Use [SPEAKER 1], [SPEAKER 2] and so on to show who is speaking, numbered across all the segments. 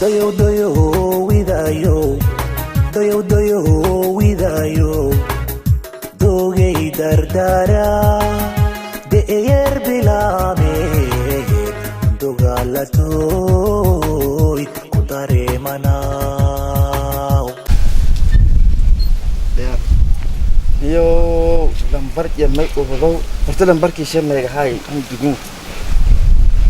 [SPEAKER 1] Dayow dayow widayo, dayow dayow widayo, dogay dardara de'eyer bilaame dogaalatoy ku dareemanaw.
[SPEAKER 2] Iyo lambar jamay ubadow horta lambarkii shameegahay dugun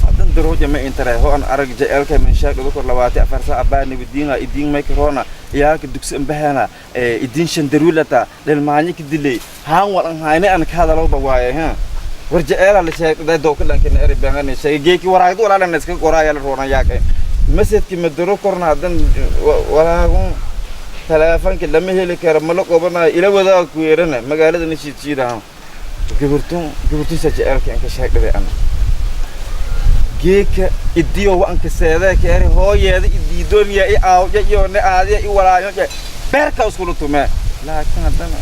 [SPEAKER 2] hadan daro jamay intare ho an arag jaelka min shaaq dhado kor 24 saac abaa nabadiina idiin may corona iyaalka dugsi ambahana idiin shandaruulata dhalmaanyo ka dilay haan wal an hayne an ka hadalowba waaye ha war jaela la sheegday dowka dhankina eri bangane sheegay geeki waraagdu walaalana iska qoraaya la roona yaaqay masadki madaro korna hadan walaagun taleefanka lama heli karo, ma la qobanayo ila wadaag ku yeerana magaalada na shiid shiidaha gabartun gabartunsa jaceelka anka sheegdhaday ana geeka idiyo wa anka seedee keeri hooyeeda idiidoomiya i aawja iyo ne aadiya i walaayo beerka iskula tumee, laakiin haddana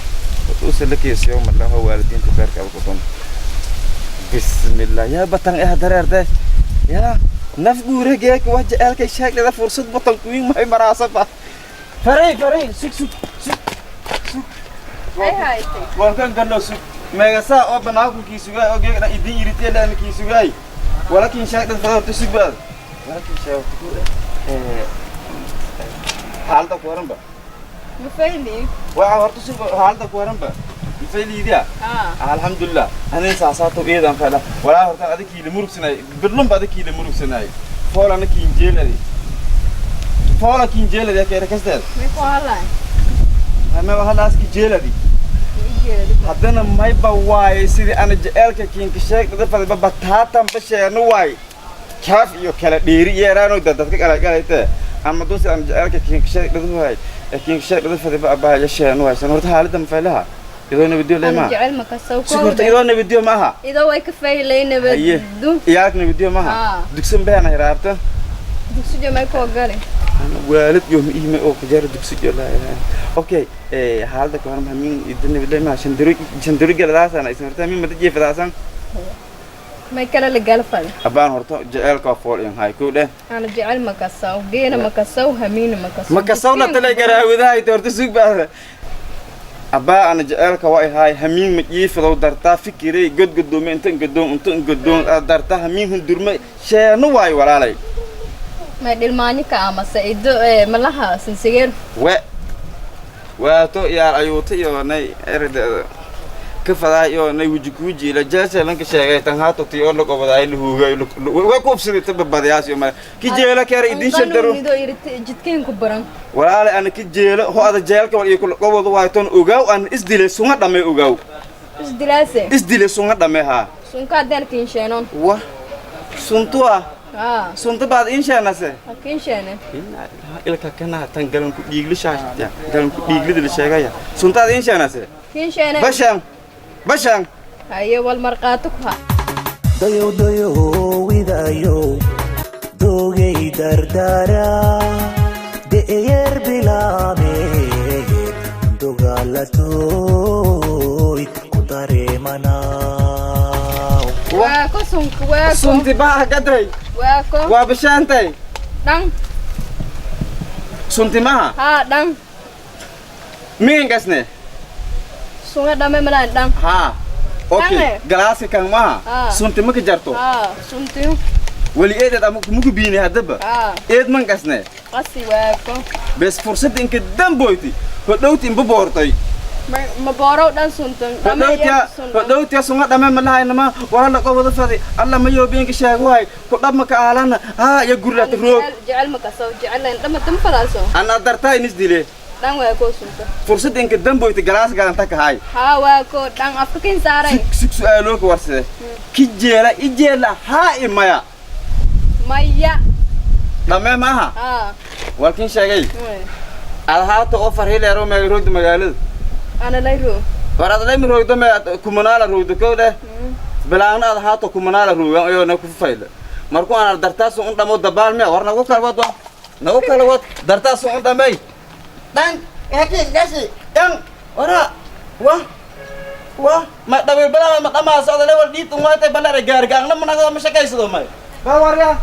[SPEAKER 2] usa la keesiyo malaho waalidiinta beerka ku tun. Bismillah, yaa batan eh dareerde yaa naf guure geeka wax jaceelka sheegdhada fursad batan kuwiin mahay maraasaba faray faray sug sug sug sug.
[SPEAKER 3] Ay haytay.
[SPEAKER 2] Warkan gallo sug meegasaa oo banaanku kii sugaay oo geegna idin iritee laana kii sugaay walakin sheegdhad fada horta sug baad walakin sheegta ku xaaladda ku waranba.
[SPEAKER 3] Ma fahmi.
[SPEAKER 2] Waxa horta sug, xaaladda ku waranba mafayliidiya.
[SPEAKER 3] Haa.
[SPEAKER 2] Alxamdulilah, anin saasaato iidan fela walaa hortaan adinkiila murugsanay birlunba adinkiila murugsanay foolana kiinjeeladi foola kiinjeeladi keera kasteed.
[SPEAKER 3] May ku hadlaay?
[SPEAKER 2] Ma hadlaaski jeeladi. Haddana mayba waaye sidii ana jaceelka kiinka sheegdada fadaba bataatan basheeno waay kaaf iyo kala dheeri yeeraano dadka kala galayte ama duu sidii ana jaceelka kiinka sheegdada waay kiinka sheegdada fadaba abaa sheeno waay san horta xaaladda mafaylaha idoo nabadiyo
[SPEAKER 3] Ana
[SPEAKER 2] leema
[SPEAKER 3] jecel ma kasaw.
[SPEAKER 2] Si horta idoo nabadiyo ma aha.
[SPEAKER 3] Idoo way ka faylay.
[SPEAKER 2] Haye.
[SPEAKER 3] Nabadu.
[SPEAKER 2] Iyaalka nabadiyo ma aha.
[SPEAKER 3] Haa.
[SPEAKER 2] Dugsan beena hiraabta.
[SPEAKER 3] Dugsi jamay koo gale.
[SPEAKER 2] Ana waalid yoom iime oo kujaara dugsi jo laa ilaaha. Okay, xaaladda ka waran hamin idin nabadley ma shandaru shandaru galadaasana isin horta hamin mada jeefadaasan.
[SPEAKER 3] May kala la galfad.
[SPEAKER 2] Abaan horta jaceelka fool in hay ku dheh.
[SPEAKER 3] Ana jecel ma kasaw, geena ma kasaw, hamiina ma kasaw.
[SPEAKER 2] Ma kasawna talay garaawidahay horta sug baa abbaa ana jaceelka waa ihaay hamiin ma jiifadow dartaa fikiray godgodoome inta gadoon inta gadoon dartaa hamiin hundurme sheeno waay walaalay.
[SPEAKER 3] May dhilmaanyo ka amase ido malaha sinsigeer.
[SPEAKER 2] We waato iyaal ayuuta iyo nay erdeeda ka fadaa iyo nay weji kuuji ila jeese lanka sheegay tan haato tii oo lagobodaay la huugay way ku ubsaday ta badayaas iyo male ki jeela keera idin shandaro.
[SPEAKER 3] Ido irite jidkeen ku baran.
[SPEAKER 2] Walaale ana ki jeelo ho ada jeelka wal iyo kula gobod waay ton ogaaw an isdile sunga dhamay ogaaw.
[SPEAKER 3] Isdilaase.
[SPEAKER 2] Isdile sunga dhamay haa.
[SPEAKER 3] Sunka deen kiinsheenon.
[SPEAKER 2] Wa suntua.
[SPEAKER 3] Haa.
[SPEAKER 2] Sunta baad insheenase.
[SPEAKER 3] Kiinsheene.
[SPEAKER 2] Ilka kana tan galan ku dhiigli shaashta galan ku dhiiglida la sheegaya suntaad insheenase.
[SPEAKER 3] Kiinsheene.
[SPEAKER 2] Bashan bashan.
[SPEAKER 3] Haye wal marqaato ku ha.
[SPEAKER 1] Dayow dayow widayo, dogay dardara de'eyer bilaame dogaalatoy ku dareemanaw.
[SPEAKER 3] Waa ko sunka waa ko.
[SPEAKER 2] Sunti baa gaday.
[SPEAKER 3] Waa ko.
[SPEAKER 2] Waa bashaantay.
[SPEAKER 3] Dhan.
[SPEAKER 2] Sunti maha.
[SPEAKER 3] Haa, dhan.
[SPEAKER 2] Miingasne.
[SPEAKER 3] Sunga dhame malaan dhan.
[SPEAKER 2] Haa, okay.
[SPEAKER 3] Dhange.
[SPEAKER 2] Galaaska kan maha.
[SPEAKER 3] Haa.
[SPEAKER 2] Sunti ma ka jarto.
[SPEAKER 3] Haa, suntiyo.
[SPEAKER 2] Weli eedeed ama muku biini haddaba.
[SPEAKER 3] Haa.
[SPEAKER 2] Eed man gasne.
[SPEAKER 3] Qasi waa ko.
[SPEAKER 2] Bes fursadda inka damboyti hodhowti inba boortay.
[SPEAKER 3] Ma boorow dhan suntan dhame.
[SPEAKER 2] Hodhowtiya. Hodhowtiya sunga dhame malahaynama wala la qobada fadi alla ma yoobeenka sheego waay ku dhabma ka aalana haa ya gurlata roog.
[SPEAKER 3] Jecel ma kasaw jecelayn dhama tan fadaaso.
[SPEAKER 2] Ana dartaa inis dile.
[SPEAKER 3] Dhan waa ko sunta.
[SPEAKER 2] Fursadda inka damboyti galaas galanta ka hay.
[SPEAKER 3] Haa, waa ko dhan afka kin saaray.
[SPEAKER 2] Sug sug su'aaloo ka warsade ki jeela i jeela haa i maya.
[SPEAKER 3] Maya.
[SPEAKER 2] Dhamee maaha.
[SPEAKER 3] Haa.
[SPEAKER 2] Walkin sheegay ad haata oo farhileero meega roogda magaalada.
[SPEAKER 3] Ana layro.
[SPEAKER 2] War adlay roogdo me kumanaala roogdo kow dheh bilaangna ad haato kumanaala roogan ayoo na ku fayla markuu aan dartaasu un dhamo dabaal me war nagu kala wad wa nagu kala wad dartaasu un dhamay dhan haki gasi dhan wara wa wa ma dhabil balaa ma dhamaa socda level dhiit un waatay balare gaargaangna ma naga ma shaqaysado may ba warya.